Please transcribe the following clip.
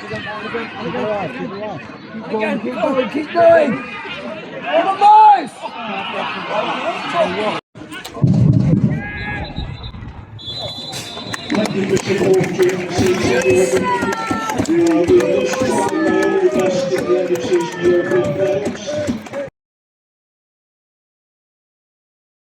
Keep alive, keep alive. Keep going, keep going, keep going. Come on, boys! Thank you for support during the season. We are the most all the best at the end of season European playoffs.